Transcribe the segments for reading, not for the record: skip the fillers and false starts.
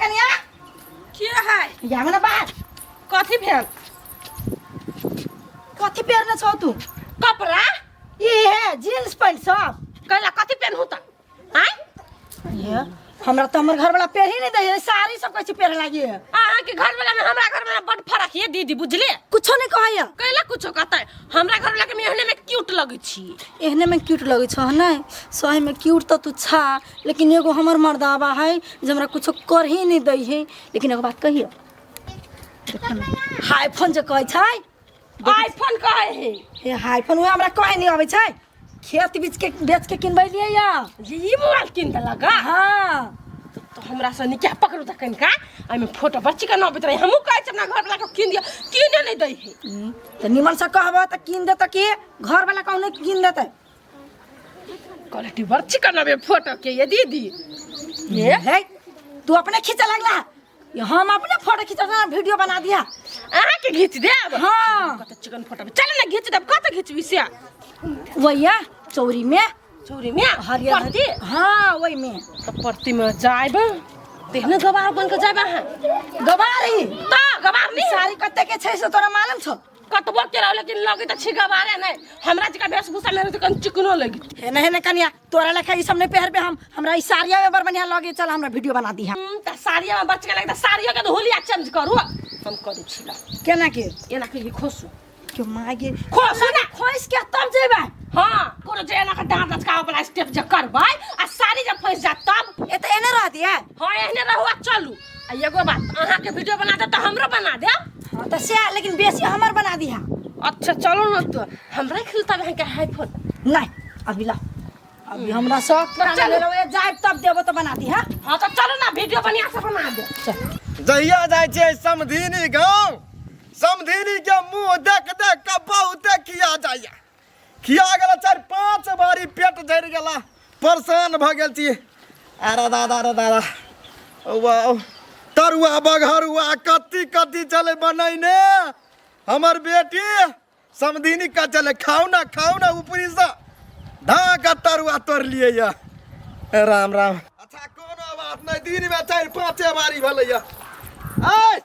कनिया। के है? यहाँ ना बात। कथी भेल? कथी पहिरने छौ तू? कपड़ा। ई है जीन्स पैंट सब। कैला कथी पेनहु त आय? ये हमरा तो हमर घर वाला पेर ही नहीं दे है, साड़ी सब कहै छै पेरे लागी है। अहाँ के घर वाला में हमरा घर में बड फरक ये दीदी, बुझले? कुछो नहीं कहै है। कैला कुछो कहतै? हमरा घर वाला के में एहने में क्यूट लगै छी। एहने में क्यूट लगै छौ नहीं? सही में क्यूट तो तू छा, लेकिन एगो हमर मर्दाबा है जे हमरा कुछो कर ही नहीं दै है। लेकिन एगो बात कहियो, हाई फोन जे कहै छै। आईफोन कहै है। हे हाई फोन वह हमरा कहै नहीं अबै छै। खेत बीच के बेच के किनबै लिए या जे ई मोबाइल किन देलक? हाँ। तो हमरा से निका पकड़ू त कनिका, एहिमे फोटो बड़ चिकन अबैत रहे। हमहूँ कहै छी अपना घर वाला के किन दिअ, किने नहीं दै है। तऽ निमन से कहबो तऽ किन देतै कि घर वाला कहू नहीं किन देतै। क्वालिटी बड़ चिकन अबे फोटो के ये दीदी। ये है तू अपने खींचे लगला, ये हम अपने फोटो खींचा वीडियो बना दिया। अहाँ के घीच देब? हाँ। कत चिकन फोटो, चल ना घीच देब। कत घीचबी से? वही चौरी में। चौरी में? हरियर। परती? हाँ, वही में। तो परती में जाइब तेहने गवार बन के जाइब अहाँ। गवार ही त गवार नहीं। साड़ी कते के छै से तोरा मालूम छौ? कतबो के रहो लेकिन लगे त छी गवारे नहीं। हमरा जका वेशभूषा में तो कन चिकनो लगी। हे नहीं नहीं कनिया, तोरा लेखा ई सब नहीं पहरबे हम। हमरा ई साड़िया में बड़ बढ़िया लगे, चल हमरा वीडियो बना दी। हम त साड़िया में बच के लगे त साड़िया के तो होलिया चेंज करू। हम करै छी ला। केना के? एना के खोसू। क्यों मागे? खोसू ना। खोस के तब जेबै। हाँ, कोनो जे एना के डांट लचकावे वाला स्टेप जे करबै आ साड़ी जब फंस जात तब। ए त एने रह दिया। हाँ, एहने रहू आ चलू। आ एगो बात, अहाँ के वीडियो बना दे त हमरो बना दे। हाँ त से, लेकिन बेसी हमर बना दिहा। अच्छा चलो ना, तो हमरा खिलता अहाँ के हाई फोन। नहीं अभी ला, अभी हमरा शौक पुराना चलो। लेलो, ए जाए तब देबो तो बना दी। हाँ हाँ तो चलो ना, वीडियो बढ़िया से बना दे। चल। जहिया जाइ छियै समधिनी गाँव, समधिनी के मुंह देख देख के बहुते खिया जाइया। खिया गेला 4-5 बारी, पेट झड़ि गेला, परेशान भऽ गेल छी। अरे दादा रे दादा, वाह तरुआ बघरुआ कत्ती कत्ती चले बनैने हमर बेटी समधिनी का। चले खाउ ना, खाउ ना। ऊपरी से धाक तरुआ तोड़ लिए या। राम राम। अच्छा कोनो बात नहीं, दिन में 4-5 बारी भेलै या। आय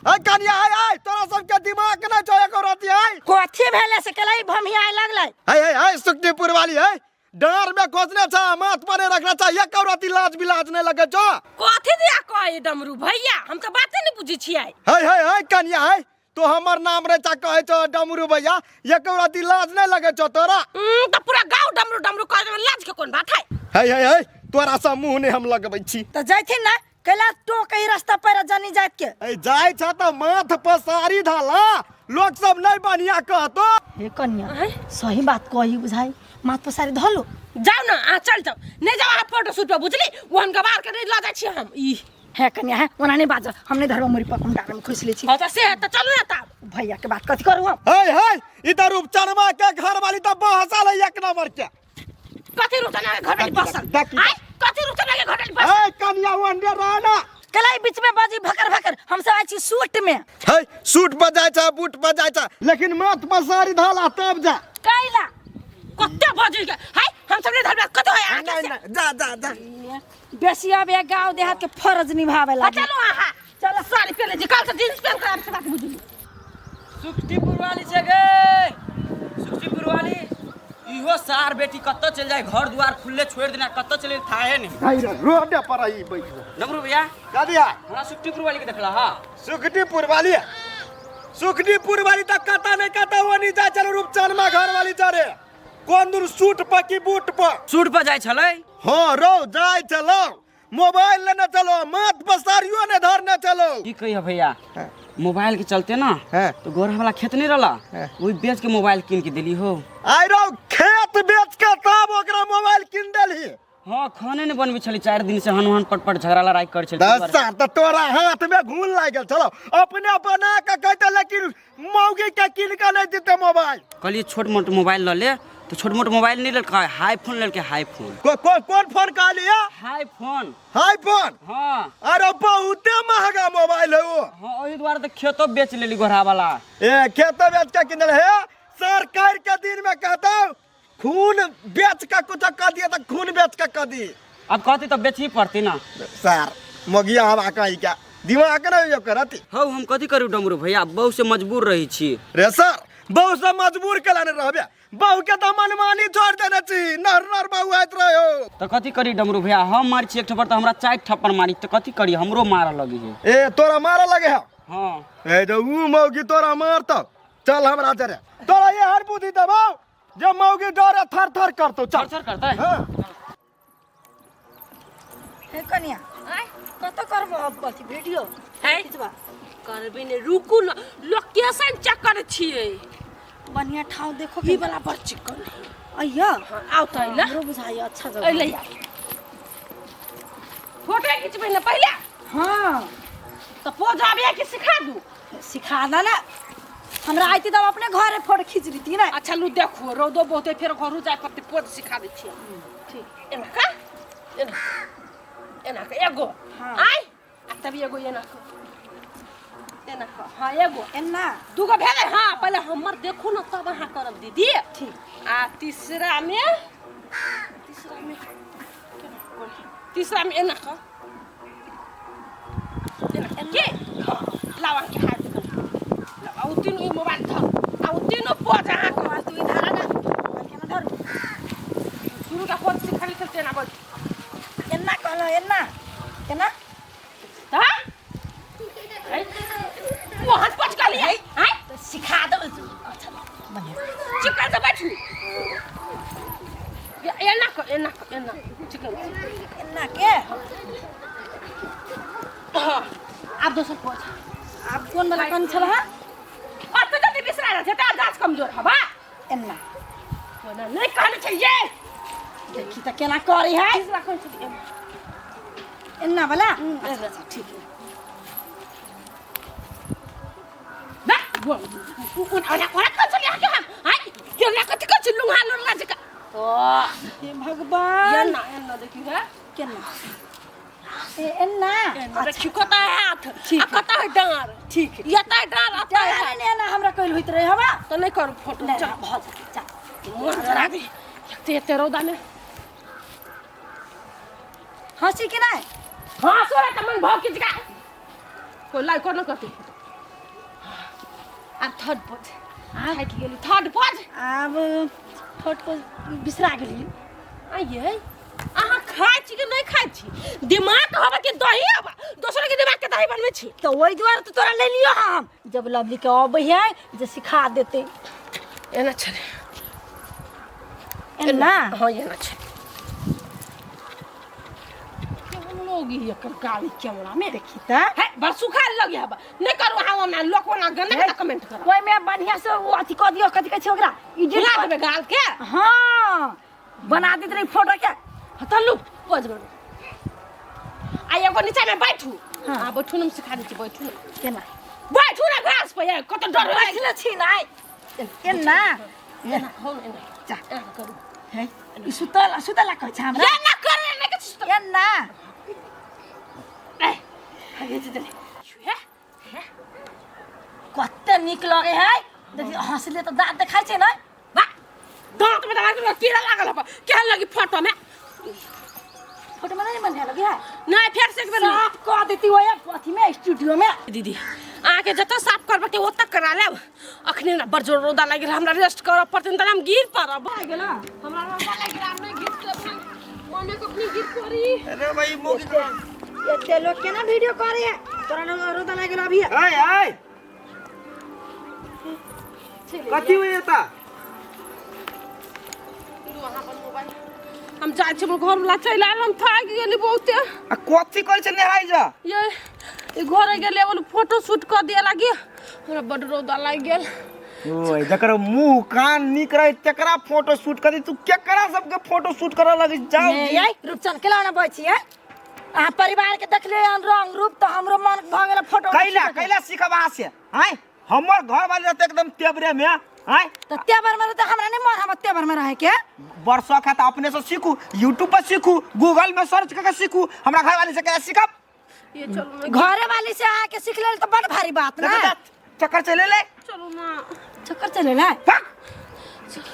आय कनिया, आय आय, तोरा सबके दिमाग नहि छौ एको रत्ती? आय। कथी भेलै से केला ई भमियाए लगलै? हाय हाय हाय, सुखदीपुर वाली है, डाँर में खोजने छ, माथ पर नहीं रखना चाहिए, एको रत्ती लाज बिलाज नहीं लगे छौ। कथी दिया कहे डमरू भैया, हम तो बाते नहीं बुझै छियै। हाय हाय हाय कनिया, हाय, तो हमर नाम रे चा कहै छौ डमरू भैया, एको रत्ती लाज नहीं लगे छौ तोरा? त पूरा गांव डमरू डमरू कह देबै, लाज के कोन बात है? हाय हाय हाय, तोरा से मुंह नहीं हम लगबै छी। तऽ जैथिन ना, कैला टोक ई रास्ता पर जानी जात के। ए जाइ छ त माथ पर साड़ी धाला, लोग सब नहीं बढ़िया कहतो। हे कन्या, सही बात कही बुझाई, माथ पर साड़ी धलो। जाओ ना अहाँ, चल जाओ। नहीं जाओ अहाँ फोटो शूट पर, बुझली? ओहन गवार के नहीं लऽ जाइ छी हम ई। हे कन्या हे, ओना नहीं बाज, हम नहीं धरबो मुरी पर, हम डाँड़ में खुस ले छी। हाँ त से त चलू ना तब। भैया के बात कथी करू हम? हे हे, इधर उपचनमा के घर वाली त बहसल है एक नंबर के। कथी रुकना के घर वाली बसल? देखी। आय कथी रुकना के घर वाली बसल? ए कन्या, ओन्ने रह ना। कलाई बीच में बाजी भकर भकर, हम सब आइ छी सूट में। हे सूट पर जाइ छ, बूट पर जाइ छ, लेकिन माथ पर साड़ी धाला तब जा। कैला कते बजी के हाय, हम सब नहीं धरबे कते होय अहाँ के नहीं से? नहीं, जा जा जा। बेसी अब एक गांव देहात के फर्ज निभावे लागे। चलो अहाँ, चलो साड़ी पहने जी, कल से जींस पहन कर आबि बात बुझली। सुखटीपुर वाली छै गे, सुखटीपुर वाली। इहो सार बेटी कतऽ चलि जाय, घर दुआर खुलले छोड़ि देना, कतऽ चलि थाहे नहीं। हाय रे, रोडे पर आई बैठ जा। डमरू भैया। का दिया? हमरा सुखटीपुर वाली के देखला? हा। सुखटीपुर वाली, सुखटीपुर वाली त कता नहीं कता वो नहीं जा। चलो रूपचनमा घर वाली जा रे, कोन दूर सूट पर की बूट पर? सूट पर जाइ छलै। हाँ रो जाय चलो, मोबाइल लेने चलो, माथ पर साड़ियो ने धरने चलो। की कहियो भैया, मोबाइल के चलते ना तो गोरा वाला खेत नहीं रहला, वही बेच के मोबाइल कीन के देली हो। आइ रो, खेत बेच के तब ओकरा मोबाइल कीन देलही? हाँ, खाने नहीं बनबे छली 4 दिन से, हनुमान पट पट झगड़ा लड़ाई कर छली। दस साल त तोरा हाथ में घून लागि गेल छलो, अपने बना के कहते लेकिन मौगी के कीन के नहीं देते मोबाइल। कहलिए छोट मोट मोबाइल ल ले, तो छोट मोट मोबाइल नहीं लेलकै, हाई फोन लेलकै, हाई फोन। को, को, कोन फोन कहलिए? हाई फोन। हाई फोन? हाँ। अरे बहुते महंगा मोबाइल है वो। हाँ, ओही दुआरे तऽ खेतो बेच लेली गोरा वाला। ए खेतो बेच के किनल है? सरकार के दिन में कहता हूँ खून बेच के कुछ कह दिए तो खून बेच के कह दी। अब कहती तो बेच ही पड़ती ना सर। मगिया हवा कहीं क्या दिमाग नहीं यो करती। हौ हम कथी करू डमरू भैया, बहु से मजबूर रही छी। रे सर बहु से मजबूर केला ने रहबे, बहु के तो मनमानी छोड़ देने छी, नर नर बहु आइत रहो। तो कथी करी डमरू भैया, हम मारी छी एक थप्पड़ तो हमरा 4 थप्पड़ मारी, तो कथी करी, हमरो मारऽ लगी है। ए तोरा मारऽ लगे है? हाँ। ए जो ऊ मौगी तोरा मारतौ, चल हमरा जरे तोरा ये हर बुद्धि देबौ जे मौगी डरे थर थर करतौ। चल थर थर करतै? हाँ। हे कनिया कत करबो अब कथी वीडियो है? खिचबा? करबे ने, रुकू न, लोकेशन चेक करे छियै। बढ़िया ठाव देखो ई वाला बड़ चिकन है। अइया। हाँ, आउ त अइला। हमरो बुझाइए अच्छा जगह। अइले यार। फोटो खिचबै ने पहिले? हाँ। त पोज आबे कि सिखा दू? सिखा दा ना, हमरा आइती त हम अपने घरे फोटो खींच लीती ना। अच्छा लू देखो, रौदो बहुते, फेर घरू जाय पड़तै, पोज सिखा दै छियै। ठीक, एना का? एना। एना का एगो। हाँ। आय, आ तब एगो एना का। एना का, हाँ एगो। एना। दूगो भेलै, हाँ, पहिले हमर देखू न तब अहाँ करब दीदी। ठीक। आ तीसरा में, तीसरा में, तीसरा में एना का। एना के? हाँ, लावा के हाथ देखो। लावा, उ तीनू ई मोबाइल धर। आ उ तीनू पोज अहाँ के। मोबाइल तू इधर आ ना। केना धरू? शुरू का पोज सिखाली चलते ना बोल। एना कहलो, एना। केना? हाँ? वो हाथ पोज कर लिया। हाँ? तो सिखा दो। अच्छा, बढ़िया। चिकन से बैठू। एना को, एना को, एना। चिकन से। एना के? हाँ। आब दोसर पोज। आब कोन वाला कोन छल हा? अत जल्दी बिसरा रहल छै, तार गाछ कमजोर हबा। एना। ओना नहीं कहने छै ये। देखी त केना करी है। तीसरा कोन छै? एना। एना वाला? एना। अच्छा, ठीक है। ना, वो, वो, वो, ओना, ओना कोन छल यहाँ के हम? आय, केना कथी कहै छै, लुंगा लोला जका। ओ, हे भगवान। एना, एना देखी है। केना? ए, एना। एना देखी कतऽ है हाथ, ठीक आ कतऽ है डाँर। ठीक है। एतऽ है डाँर, एतऽ है डाँर हाथ। ने एना हमरा कइल होइत रहे हवा। तऽ नहि करू फोटो, नहि, चल। भऽ जेतै, चल। मोन जरा दे। एते एते रौदा में। हँसी कि नहि? हँ, सोरा तऽ मन भऽ किछु गा। कोइ लाइक कोना करतै फोटो। आब थर्ड पोज। थाकि गेली, थर्ड पोज। आब थर्ड पोज बिसरा गेली। आइये, अहाँ खाइ छी कि नहि खाइ छी? दिमाग हवा के दही हवा, दोसर के दिमाग के दही बनबै छी। तऽ ओहि दुआरे तऽ तोरा लेलियो हम, जब लवली के अबै है जे सिखा देतै। एना छलै। एना? हाँ, एना छै। केहन लोग ई एकर गाड़ी कैमरा में? देखी तऽ। है, बड़ सुखायल लगे हवा। नहि करू अहाँ ओना, लोक ओना गन्दा गन्दा कमेंट करत। ओहिमे बढ़िया से ओ अथी कऽ दियौ, कथी कहै छै ओकरा? एडिट फुला कऽ देबै गाल के? हाँ, बना दैत रही फोटो के। हाँ, तऽ लू, पोज बनू। आ एगो नीचा में बैठू। हाँ। हाँ, बैठू ने, हम सिखा दै छी, बैठू ने। केना? बैठू ने घास पर, ये, कतऽ डर लागि बैठले छी ने। एना? एना, हो, एना। जा। एना करू। है, ई सुतल, सुतला कहै छै हमरा? एना करू, एना के सुतल। एना? ए, हे, जे देले। हे, हे। कते नीक लगे है। देखी, हँसले तऽ दाँत देखाइ छै ने? वाह, दाँत में तऽ कीड़ा लागल हबा। केहन लगी फोटो में? फोटो में नहीं बढ़िया लगे है? नहीं, फेर से एक बेर साफ कऽ देती ओए अथी में, स्टूडियो में। दीदी, अहाँके जतऽ साफ करबऽ के ओतऽ करा लेब। अखने ना बड़ जोर रौदा लागि गेल, हमरा रेस्ट करऽ पड़तै, नहि तऽ हम गिर पड़ब। भऽ गेल, हमरा रौदा लागि गेल, आब नहि गिर के मने कखनी गिर पड़ी। अरे भाई, मोगी एते लोग केना वीडियो करे है? तोरा न रौदा लागि गेल अभी। आय, आय। कथी हुई एता? हम जाइ छी, हमर घरवला चलि आयल, हम थाकि गेली बहुते। आ कथी करै छै नेहाइ जा? ये, ई घरे गेलियै, बोलू फोटो शूट कऽ दिअ लागी, हमरा बड्ड रौदा लागि गेल। ओए, जकर मुंह कान नीक रहे तकरा फोटो शूट करी, तू केकरा सबके फोटो शूट करऽ लगी? जाओ। ए, ये, रूपचंद केला ना बैठ छियै? अहाँ परिवार के देखलियै हन रंग रूप तऽ हमरो मन भऽ गेल फोटो कैला, खींचऽ के। कैला सीखब अहाँ से? आँय, हमर घर वाले रहते एकदम तेवरे में। आँय, तऽ तेवर में रहते, हमरा नहि मन हम तेवर में रहे के। बड़ शौक है तऽ अपने से सीखू, यूट्यूब पर सीखू, गूगल में सर्च करके सीखू, हमरा घर वाले से कैला सीखब? ये चलू ना। घरे वाली से अहाँ के सीख लेल तऽ बड़ भारी बात ना। चक्कर चले ले। चलू ना। चक्कर चले ले। भाग।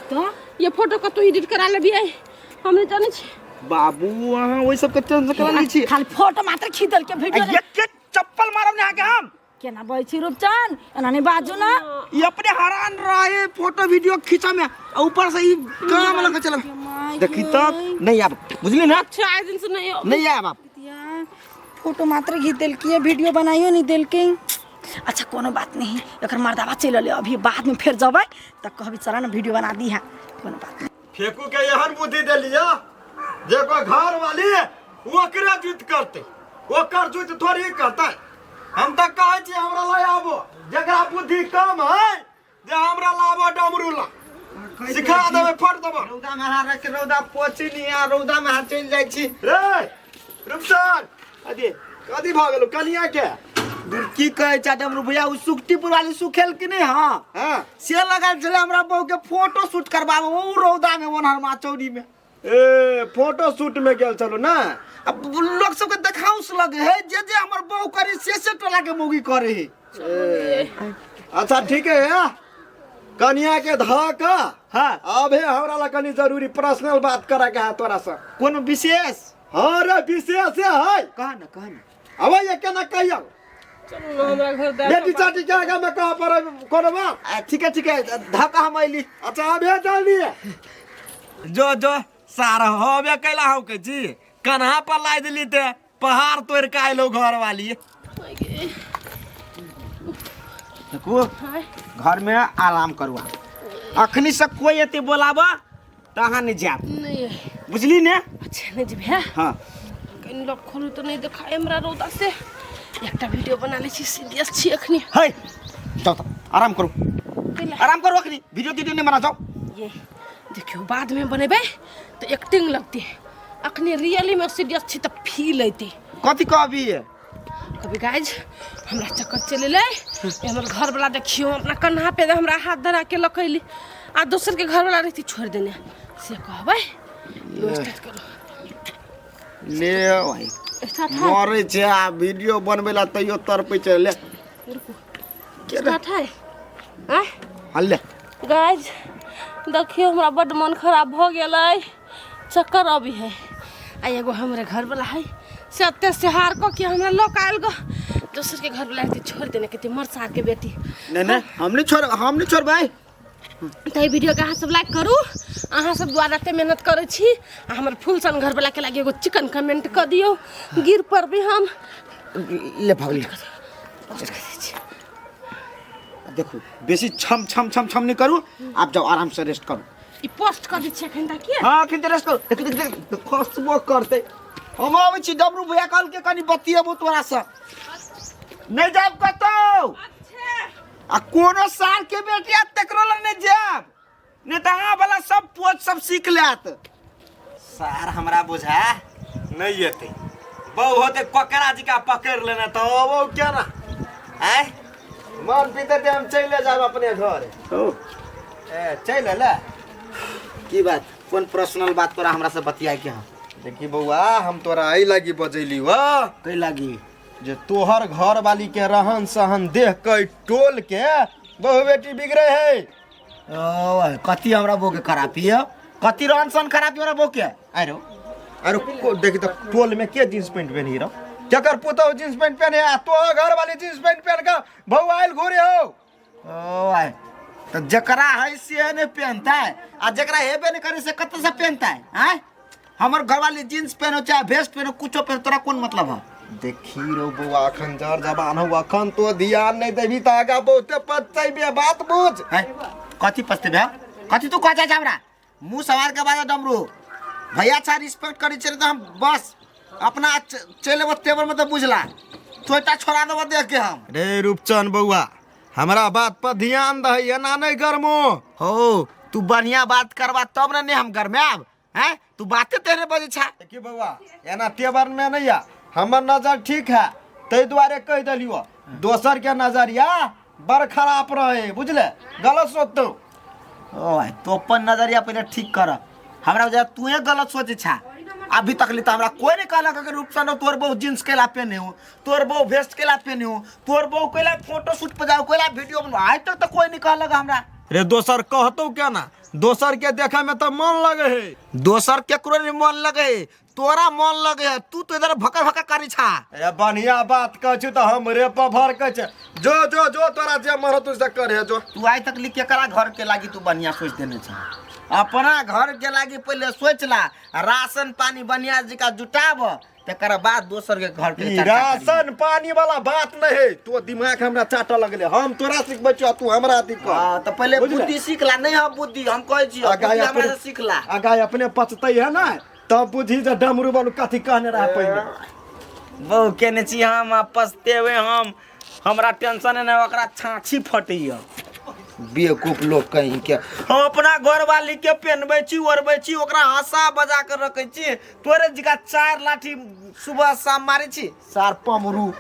तो ये फोटो कतौ एडिट करा लेबियै, हम नहि जानै छी। बाबू अहाँ ओहि सबके टेंशन करा लै छी। खाली फोटो मात्र खींच देलकै वीडियो। आ एक के चप्पल मारब ने अहाँके हम। केना बजै छी रूपचन, एना नहि बाजू ना। ई अपने हरान रहे फोटो वीडियो खींचा में आ ऊपर से ई काम लग चल देखी तब नहीं आब, बुझली ना? अच्छा आइ दिन से नहीं आब। नहीं आब आप। फोटो मात्र घीच देलकै, वीडियो बनाइयो नहीं देलकै। अच्छा कोनो बात नहीं, एकर मर्दावा चलि अलै अभी, बाद में फेर जबै तऽ कहबी चला ना वीडियो बना दी है, कोनो बात नहीं। फेकू के एहन बुद्धि देलिया जे कोई घर वाली ओकरे जुत करते, ओकर जुत थोड़ी करते। हम तऽ कहै छी हमरा लए आबो, जकरा बुद्धि कम है जे हमरा लाबो डमरू ला सिखा देबै फट देबै। रौदा में अहाँ रख रौदा पोछि नी आ रौदा में अहाँ चलि जाइ छी। रे रुपसान अरे कथी भऽ गेलौ कनिया के? दूर की कहै छै डमरू भैया, ओ सुखटीपुर वाली सुखेल कि नहि? हाँ हाँ से लगल छलै हमरा बहू के फोटो शूट करबाबे ओ रौदा में ओनहर माचौरी में। ए फोटो शूट में गेल छलू ना? अब लोग सबके देखाउस लगे है जे जे हमर बहू करे से से टोला के मौगी करे है। अच्छा ठीक है, कनिया के धऽ कऽ हाँ अबे हमरा ला कनी जरूरी पर्सनल बात करे के है तोरा से। कोनो विशेष? हाँ रे विशेष है। कह ना कह ना। अब ये केना कहियो? चलू ना हमरा घर दे। बेटी चाटी के आगा में कह पर कोनो बात? आ, ठीक है ठीक है, धक्का हम अइली। अच्छा अबे जल्दी जो जो सारा होबे कैला हौ के जी कन्हा पर लाई दिली ते पहाड़ तोड़ के आइलो घर वाली। देखो घर में आराम करू, अखनी से कोई एते बोलाब त अहाँ नहीं जाब, नहीं बुझली ने? अच्छा नहीं जेबे। हाँ कनि लग खोलू तऽ नहीं देखाय हमरा रौदा से। एकटा वीडियो बना लै छी, सीरियस छी अखनी। है जाओ त आराम करू, आराम करू अखनी वीडियो वीडियो नहीं बना जाओ। ये देखियो बाद में बनेबै तऽ एक्टिंग लगतै, अखनी रियली में सीरियस छी तऽ फील अयतै। कथी कहबी? कभी गाइज हमरा चक्कर चलि एलै, हमर घरवला देखियो अपना कन्हा पे हमरा हाथ धरा के लकैली आ दोसर के घरवला रहती छोड़ि देने, से कहबै। स्टार्ट करू। ले भाई स्टार्ट है। मरै छै आ वीडियो बनबै ला तैयो तड़पै छै। ले रुकू स्टार्ट है। आँय हाँ ले। गाइज देखियो हमरा बड्ड मन खराब भऽ गेलै, चक्कर अबै है आ एगो हमरे घरवला है से एते सेहार कऽ के हमरा लऽ कऽ आयल गो, दोसर के घरवला रहती छोड़ि देने के मर के बेटी। नहीं नहीं हम नहीं छोड़, हम नहीं छोड़बै। तऽ एहि वीडियोके अहाँ सब लाइक करू, अहाँ सब द्वारा एते मेहनत करै छी आ हमर फूलसन घरवला के लागी एगो चिकन कमेंट कऽ दियौ, गिर पड़बै हम। ले भगली पोस्ट कऽ दै छी। देखू बेसी छम छम छम छम नहीं करू, आप जाओ आराम से रेस्ट करू। ई पोस्ट कऽ दै छी एखन तक किया? हाँ अखन रेस्ट करू। देख देख देख खसबो करतै। हम आबै छी डमरू भैया कहल के कनी बतियेबो तोरा से। नहीं जाब कतौ आ कोनो साल के बेटी आ तकरो लग नहीं जाब, नहीं तऽ अहाँ वाला सब पोच सब सीख लेत। सार हमरा बुझा नहीं एतै बहु होते ककरा जी का पकड़ लेना तो अबो केना आय मन पीते ते हम चले जाब अपने घर। ओ ए चल अले। की बात, कोन पर्सनल बात तोरा हमरा से बतियाए के हँ? देखी बौआ हम तोरा एहि लागी बजैली हो। कै लागी? जे तोहर घर वाली के रहन सहन देख के टोल के बहु बेटी बिगड़े है। ओ कथी हमरा बहू के खराबी है? कथी रहन सहन खराबी हमरा बहू के? अरे अरे देखी तो टोल में के जींस पैंट पहनी रहो, केकर पुतहु जींस पैंट पहने आ तोहर घर वाली जींस पैंट पहन के बहु आयल घूरे हो। ओ आय तो जकरा है से नहीं पहनता है आ जकरा हेबे नहीं करे से कत से पहनता है? आय हमर घरवाली जींस पहनो चाहे वेस्ट पहनो कुछो पहनो, तोरा कोन मतलब है? देखी रो बौआ अखन जर जबान हो, अखन तो ध्यान नहीं देबी त आगा बहुते पछतैबे, बात बुझ। है कथी पछतेबे? कथी तू कह जा हमरा मुंह सवार के बाद डमरू भैया अच्छा रिस्पेक्ट करी छे त हम बस अपना चलि एबो टेबल में त बुझला चोटा छोड़ा देबो देख के हम। रे रूपचंद बौआ हमरा बात पर ध्यान दही, एना नहीं गरमो हो। तू बढ़िया बात करबा तब ने हम गरमाएब। हैं तू बाते तेरे बजे छा। देखी बौआ एना टेबर में नहीं आ, हमर नजर ठीक है तै दुआरे कह देलियो, दोसर के नजरिया बड़ खराब रहे बुझले, गलत सोचतो। ओ भाई तो अपन नजरिया पहले ठीक कर, हमरा बुझा तू गलत सोचे छा। अभी तक ले तो हमरा कोई नहीं कहलक कि रूपचंद तोर बहु जींस केला पहने हो, तोर बहु वेस्ट केला पहने हो, तोर बहु केला फोटो शूट पर जाओ, केला वीडियो बनाओ, आज तक तो कोई नहीं कहलक हमरा। रे दोसर कहतौ केना दोसर के देखे में तऽ मन लगे है दोसर केकरो नहीं मन लगे है तोरा मन लगे है तू तो इधर भकर भकर करी छा अरे बढ़िया बात कहै छी तऽ हमरे पर भड़कै छै जो जो जो तोरा जे मन होतौ से करे जो तू आइ तक लिख केकरा घर के लागी तू बढ़िया सोच देने छा अपना घर के लागी पहले सोच ला राशन पानी बढ़िया जका जुटाब तकर बाद दोसर के घर के ई चर्चा करी। राशन पानी वाला बात नहीं है तो दिमाग हमरा चाटऽ लगले हम तोरा सिखबै छियौ तू हमरा अथी कर हाँ, तऽ पहिले बुझले? बुद्धि सीख ला नहीं हम बुद्धि हम कहै छी आ गाय बुद्धि हमरा अपने से सीख ला आ गाय अपने पचतै है ना तब बुझी जे डमरू बालू कथी कहने रहा पहिले बहु केने छी हम आ पछते हुए हम हमरा टेंशन नहि ओकरा छाछी फटैया बेवकूफ लोग कहीं के हम अपना घरवाली के पहनबै छी ओढ़बै छी ओकरा हंसा बजा के रखै छी तोरे जिका चार लाठी सुबह शाम मारै छी सार पमरू।